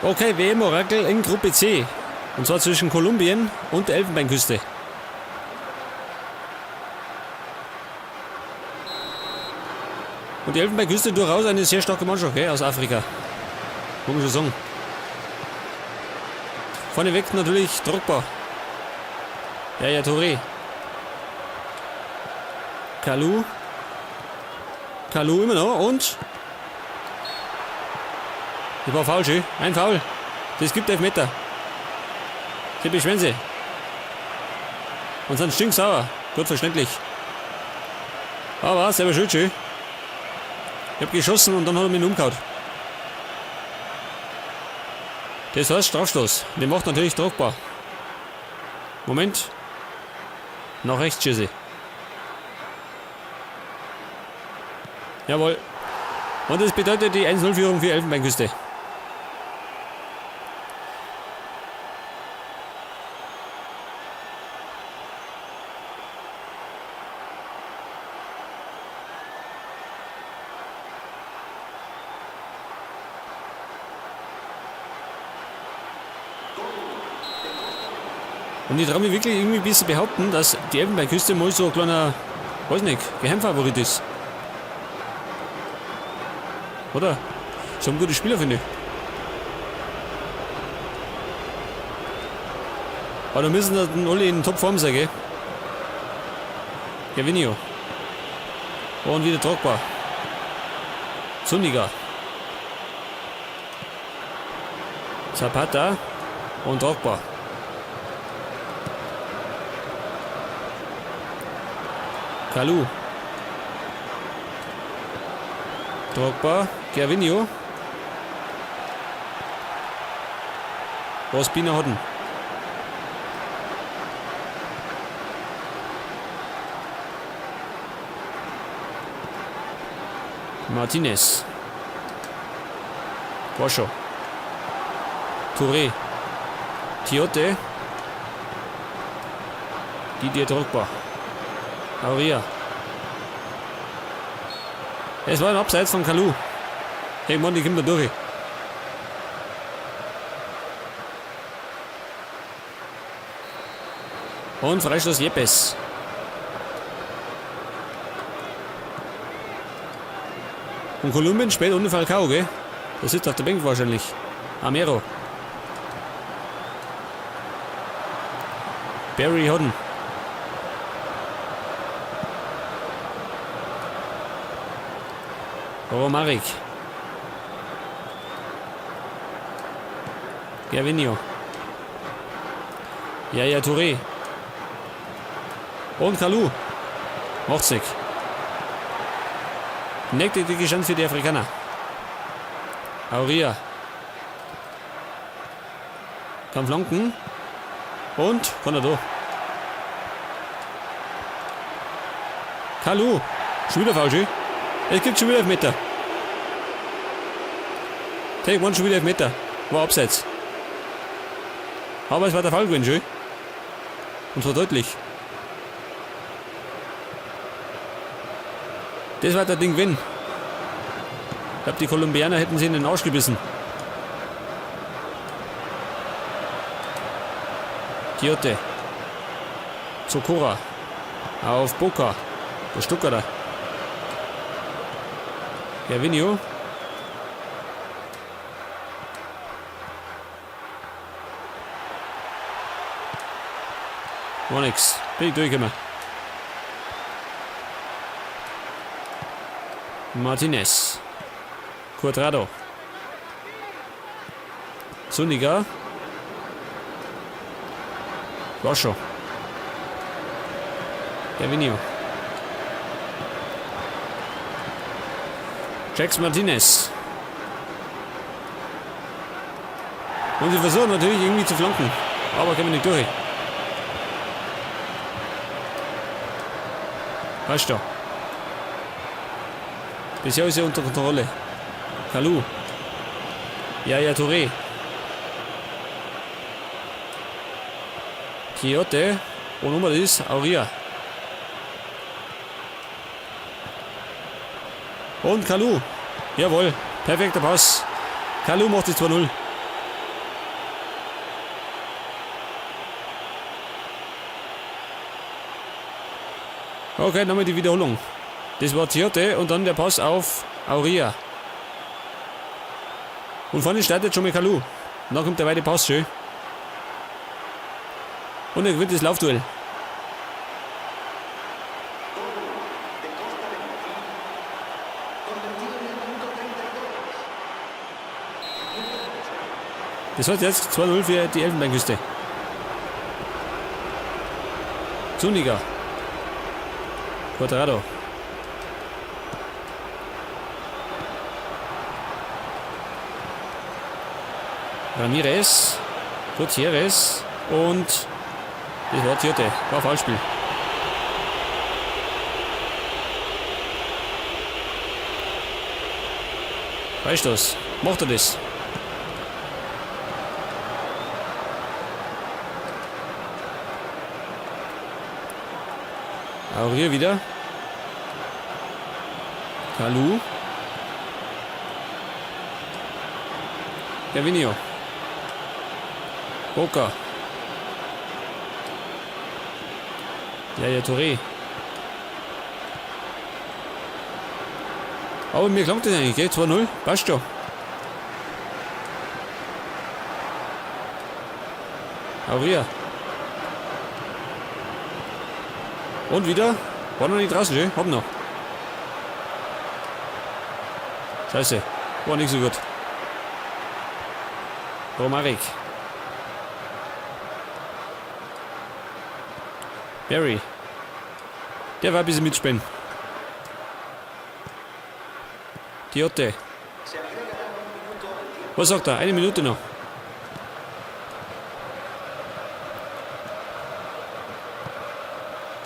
Okay, WM-Orakel in Gruppe C. Und zwar zwischen Kolumbien und der Elfenbeinküste. Und die Elfenbeinküste durchaus eine sehr starke Mannschaft, gell, aus Afrika. Muss man schon sagen. Vorneweg natürlich Drogba. Ja, ja, Touré. Kalou. Kalou immer noch und. Das war faul, schön. Ein Foul. Das gibt Elfmeter. Sie beschweren sich. Und sind stinksauer. Gut verständlich. Aber selber schuld, schön. Ich hab geschossen und dann hat er mich umgehauen. Das heißt Strafstoß. Den macht natürlich Drogba. Moment. Nach rechts schieße. Jawohl. Und das bedeutet die 1-0-Führung für Elfenbeinküste. Und ich traue mich wirklich irgendwie ein bisschen behaupten, dass die Elfenbeinküste mal so ein kleiner, weiß nicht, Geheimfavorit ist. Oder? Schon ein guter Spieler, finde ich. Aber da müssen dann alle in Topform sein, gell? Gervinho. Und wieder Drogba. Zuniga. Zapata und Drogba. Kalou. Drogba, Gervinho. Ospina Hodden. Martinez. Wascho. Touré. Tiote. Didier Drogba. Auria. Es war ein Abseits von Kalou. Hey Mann, die kommt da durch. Und Freistoß Yepes. Und Kolumbien spielt ohne Falcao, gell? Der sitzt auf der Bank wahrscheinlich. Amero. Barry Hodden. Romaric. Gervinho. Yaya Touré. Und Kalou. Macht's nicht. Nächste dicke Chance für die Afrikaner. Auria. Kann flanken. Und kann er da. Kalou. Schon wieder falsch. Es gibt schon wieder Elfmeter. Take one, schon wieder Elfmeter. War abseits. Aber es war der Fall gewesen, schön. Und zwar deutlich. Das war der Ding gewesen. Ich glaube, die Kolumbianer hätten sie in den Arsch gebissen. Tiote. Zokora. Auf Boca. Der Stuttgarter. Gervinho. War nix. Bin ich durchgekommen. Martinez. Cuadrado. Zuniga. War schon. Gervinho. Jax Martinez. Und sie versuchen natürlich irgendwie zu flanken. Aber kommen nicht durch. Weißt du. Bisher ist er unter Kontrolle. Kalou. Yaya Touré. Tiote. Und Nummer ist Auria. Und Kalou. Jawohl. Perfekter Pass. Kalou macht die 2-0. Okay, nochmal die Wiederholung. Das war Tiote und dann der Pass auf Auria. Und vorne startet schon mal Kalu. Und dann kommt der weite Pass, schön. Und er gewinnt das Laufduell. Das heißt jetzt 2-0 für die Elfenbeinküste. Zuniga. Quadrado. Ramirez. Gutierrez. Und das war Tiote. War Foulspiel. Freistoß. Macht er das? Auch hier wieder. Kalu. Gervinho. Boca. Ja, Touré. Aber mir klangt das eigentlich, gell? 2-0. Passt schon. Auria. Und wieder. War noch nicht draußen, schön. Hab noch. Scheiße. War nicht so gut. Romarik. Barry. Der war ein bisschen mitspielen. Tiote. Was sagt er? Eine Minute noch.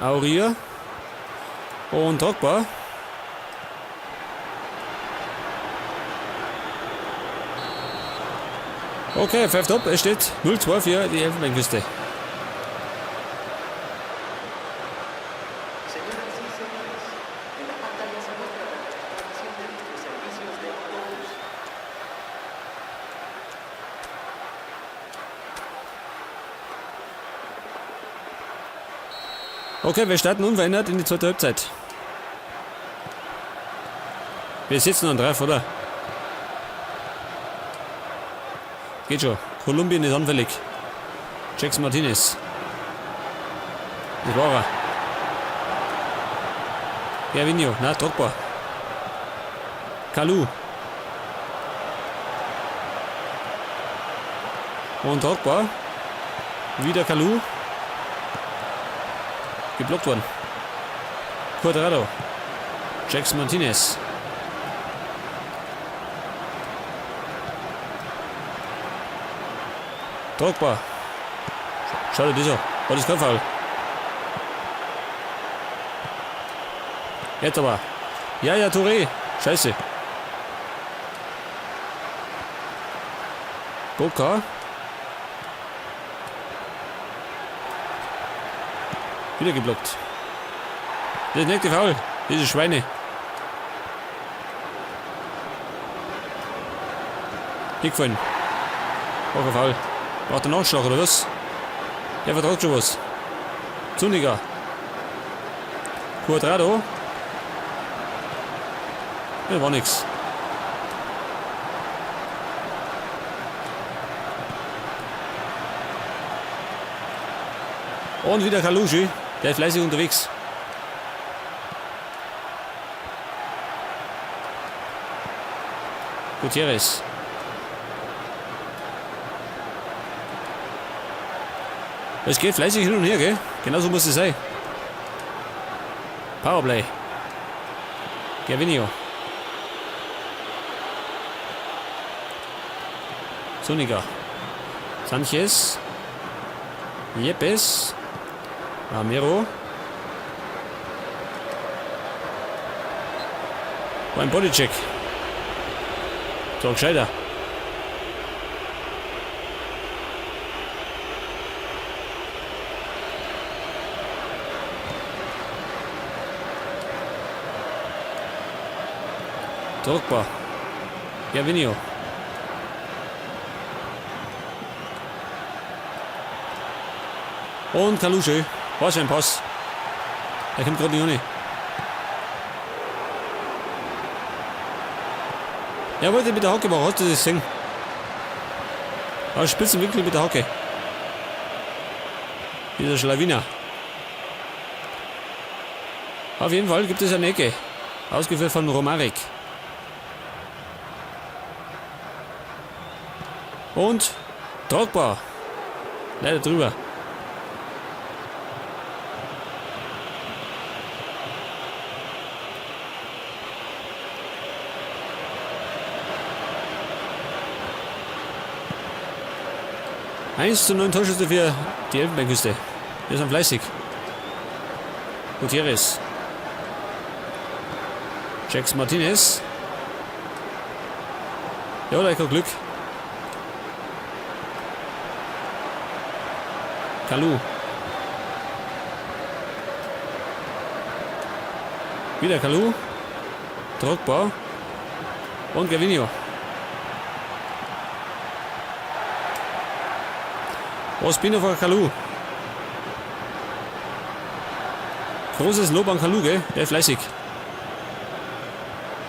Auria. Und Drogba. Okay, pfeift ab. Es steht 0-2 für die Elfenbeinküste. Okay, wir starten unverändert in die zweite Halbzeit. Wir sitzen noch drauf, oder? Geht schon. Kolumbien ist anfällig. Jackson Martinez. Das war er. Gervinho, na, Drogba. Kalu. Und Drogba. Wieder Kalu. Geblockt worden. Cuadrado. Jackson Martinez. Drogba. Schau dir das an. War das kein Foul? Jetzt aber. Ja, ja, Touré. Scheiße. Boca. Wieder geblockt. Das ist nicht Foul. Diese Schweine. Hingefallen. Auch ein Foul. Braucht er Nachschlag oder was? Der vertragt schon was. Zuniga. Cuadrado. Ja, war nix. Und wieder Kalushi. Der ist fleißig unterwegs. Gutierrez. Es geht fleißig hin und her, gell? Genauso muss es sein. Powerplay. Gervinho. Zuniga. Sanchez. Yepes. Ramiro. War ein Bodycheck. So, gescheiter. Drogba. Gervinho. Und Kalusche. Was ein Pass. Er kommt gerade nicht ohne. Er wollte mit der Hocke machen, hast du das gesehen? Aus spitzen Winkel mit der Hocke. Dieser Schlawiner. Auf jeden Fall gibt es eine Ecke. Ausgeführt von Romaric. Und Drogba. Leider drüber. 1:9 Torschüsse für die Elfenbeinküste. Wir sind fleißig. Gutierrez. Jax Martinez. Ja, da ich Glück. Kalu. Wieder Kalu. Drogba. Und Gervinho. Ospina vor Kalu. Großes Lob an Kalu, gell? Der ist fleißig.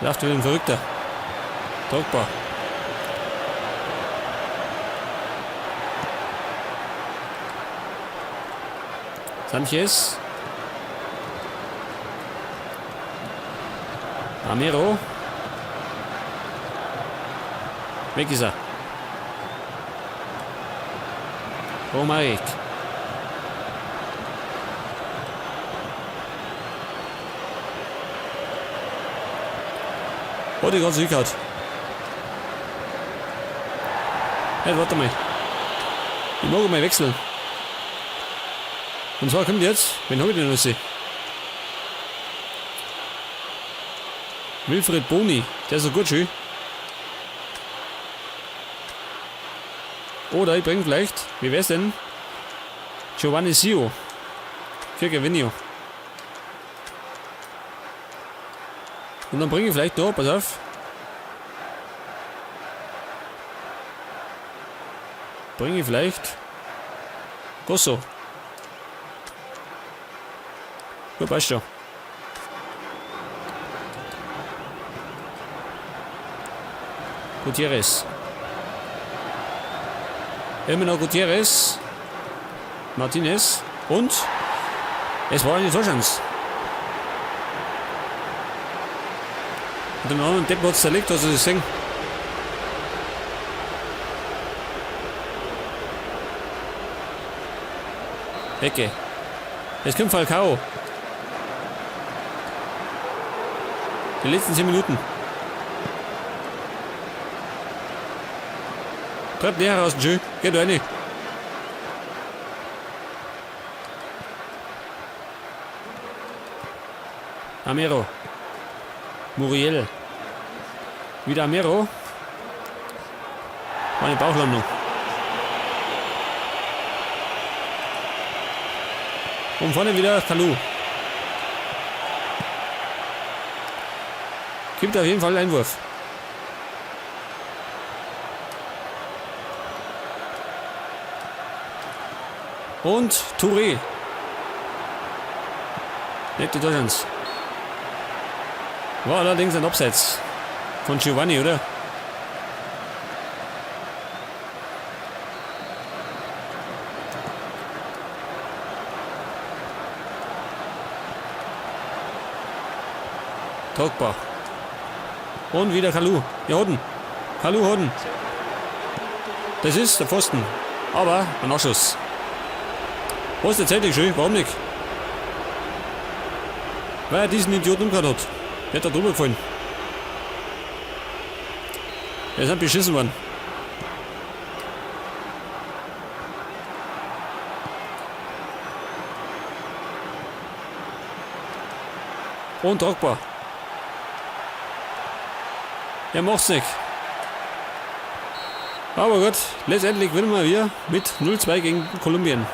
Läuft wie ein Verrückter. Drogba. Sanchez. Amiro. Weg ist er. Romarik. Oh, die ganze Rückhalt. Hey, warte mal. Ich mag mal wechseln. Und zwar kommt jetzt, wen habe ich denn alles? Wilfried Boni, der ist so gut schön. Oder ich bringe vielleicht, wie wär's denn? Giovanni Sio. Für Gervinho. Und dann bringe ich vielleicht da, pass auf. Bringe ich vielleicht Gosso. Gut, passt schon. Gutierrez. Immer noch Gutierrez. Martinez. Und es war eine Torchance. Und dem anderen Depp hat's zerlegt, hast du das gesehen? Ecke. Es kommt Falcao. Die letzten 10 Minuten. Treibt näher raus, Tschö. Geht rein. Amero. Muriel. Wieder Amero. War eine Bauchlandung. Und vorne wieder Kalu. Gibt auf jeden Fall Einwurf. Und Touré. Nette Torchance. War allerdings ein Abseits von Giovanni, oder? Drogba. Und wieder Kalu. Ja, Hoden. Kalu, Hoden. Das ist der Pfosten. Aber ein Nachschuss. Was ist der Celtic schön? Warum nicht? Weil er diesen Idioten umgehauen hat. Der hat da drüber gefallen. Er ist beschissen worden. Und Drogba. Er macht's nicht. Aber gut, letztendlich gewinnen wir mit 0-2 gegen Kolumbien.